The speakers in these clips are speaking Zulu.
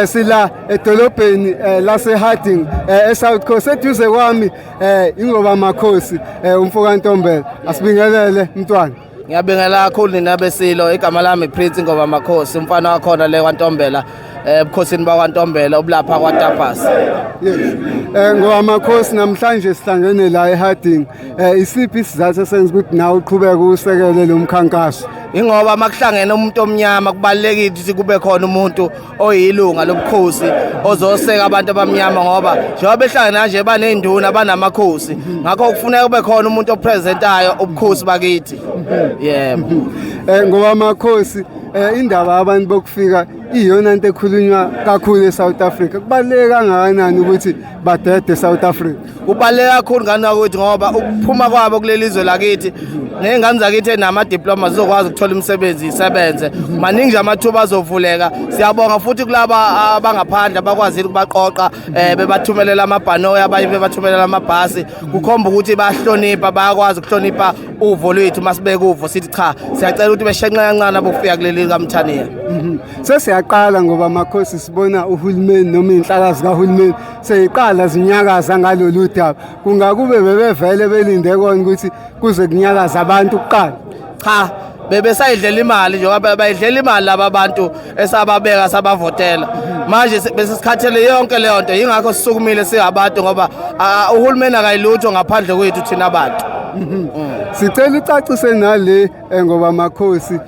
Sila edolobheni lase Harding, eSouth Coast. Eduze kwami ingoba makhosi, umfoka Ntombela. Asibingelele, mntwana. Ngiyabingelela kakhulu nina besilo. Igama lami Prince Ngoba Makhosi, umfana wakhona le kwaNtombela, ebukhosini bakwaNtombela obulapha kwaTapas. Yes. Ngoba makhosi, namhlanje sihlangene la eHarding. Isiphi isizathu esenza ukuthi nawe uqhubeke usekele lo mkhankaso? Ingoba makuhlangene umuntu omnyama, kubalulekile ukuthi kube khona umuntu oyilunga lobukhosi ozoseka abantu abamnyama, ngoba njengoba behlangene kanje baney'nduna, banamakhosi, ngakho kufuneka kube khona umuntu opresentayo ubukhosi bakithi, yebo. Ngoba makhosi, indaba abantu bokufika iyona into ekhulunywa kakhulu eSouth Africa. Kubaluleke kangakanani ukuthi badede eSouth Africa? Kubaluleke kakhulu, ngani ukuthi ngoba ukuphuma kwabo kuleli zwe lakithi, ney'ngane zakithi enama-diploma zizokwazi ukuthola imisebenzi, isebenze. Maningi nje amathuba azovuleka. Siyabonga futhi kulaba abangaphandle abakwazile ukubaqoqa, bebathumelela amabhanoyi, abanye bebathumelela amabhasi. Kukhomba ukuthi bayahlonipha, bayakwazi ukuhlonipha uvo lwethu. Masibeka uvo sithi cha, siyacela ukuthi beshenxe kancane abokufika kuleli kaMthaniya. Sesiyaqala, ngoba makhosi, sibona uhulumeni noma iy'nhlaka zikahulumeni seyiqala zinyakaza ngalolu daba. Kungakube bebevele belinde kona ukuthi kuze kunyakaza abantu kuqala? Cha, bebesayidlela imali, njengoba bayidlela imali laba bantu esababeka, sabavotela. Manje bese sikhathele yonke leyo nto, yingakho sisukumile singabantu, ngoba uhulumeni akayilutho ngaphandle kwethu thina abantu. Sicela ucacise nale, ngoba makhosi,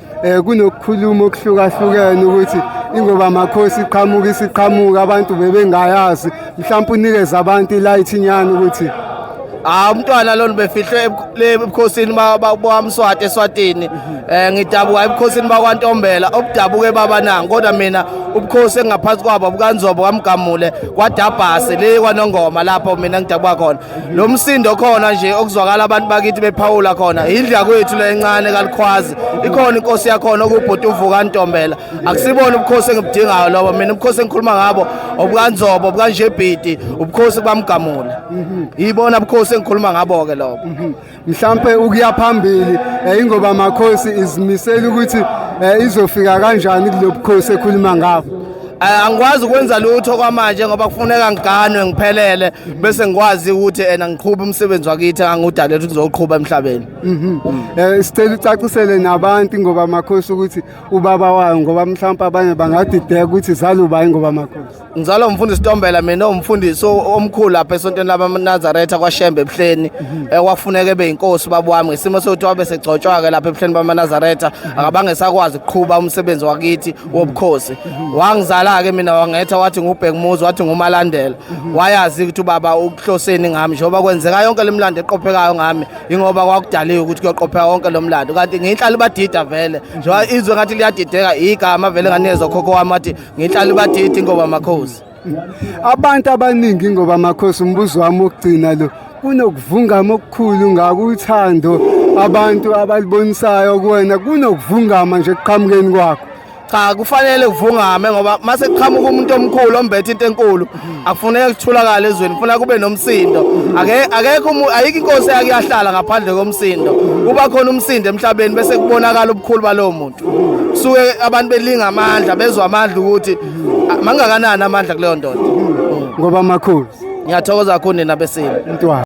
kunokukhuluma okuhlukahlukene ukuthi ingoba makhosi iqhamuka, isiqhamuka abantu bebengayazi. Mhlawumbe unikeze abantu ilight nyana ukuthi Ah, umntwana lona befihlwe le ebukhosini bakwaMswati eSwatini. Ngidabuka ebukhosini bakwaNtombela obudabuke babanangi, kodwa mina ubukhosi engaphansi kwabo bukaNzobo kaMgamule kwaDabhasi le kwaNongoma, lapho mina ngidabuka khona. Lo msindo khona nje okuzwakala abantu bakithi bephawula khona, indlu yakwethu le encane kaLikhwazi, ikhona inkosi yakhona okubhuti uvuka Ntombela. Akusibona ubukhosi engibudingayo lobo mina. Ubukhosi engikhuluma ngabo obukaNzobo, obukaNjebhidi, ubukhosi bamgamule, yibona ubukhosi engikhuluma ngabo ke lobo. Mhlambe ukuya phambili, ingoba makhosi izimisela ukuthi izofika kanjani kulobukhosi ekhuluma ngabo? Angikwazi ukwenza lutho kwamanje ngoba kufuneka ngiganwe ngiphelele, bese ngikwazi ukuthi ena ngiqhube umsebenzi wakithi angiwudalela ukuthi ngizoqhuba emhlabeni. Sicela ucacisele nabantu, ngoba makhosi, ukuthi ubaba wayo, ngoba mhlawumbe abanye bangadideka ukuthi zaluba ingoba makhosi. Ngizalwa umfundisi Ntombela mina, umfundisi omkhulu lapha esontweni lamaNazaretha kwaShembe ebuhleni. Kwafuneka ebe inkosi ubaba wami. Ngesimo sokuthi wabe segcotshwa ke lapha ebuhleni bamaNazaretha, akabange sakwazi ukuqhuba umsebenzi wakithi wobukhosi. Wangizala ke mina, wangetha wathi ngubhekumuzi, wathi ngumalandela. Wayazi ukuthi ubaba ukuhloseni ngami, njengoba kwenzeka yonke lemlando eqophekayo ngami, ingoba kwakudaliwe ukuthi kuyoqopheka wonke lo mlando. Kanti nginhlala badida vele, njengoba izwe ngathi liyadideka, igama vele nganikezwa khokho wami, wathi nginhlala badida ingoba makhosi. Abantu abaningi, ngoba makhosi, umbuzo wami wokugcina lo: kunokuvungama okukhulu ngakuthando abantu abalibonisayo kuwena, kunokuvungama nje ekuqhamukeni kwakho. Cha, kufanele kuvungame, ngoba mase kuqhamuka umuntu omkhulu ombethe into enkulu, akufuneki kutholakale ezweni, kufuneka kube nomsindo. Akekho ayikho inkosi eyake yahlala ngaphandle komsindo. Kuba khona umsindo emhlabeni, bese kubonakala ubukhulu balowo muntu. Kusuke abantu belinga amandla, bezwa amandla ukuthi mangakanani amandla kuleyo ndoda. Ngoba makhosi. Ngiyathokoza kakhulu nina besilo. Mntwana.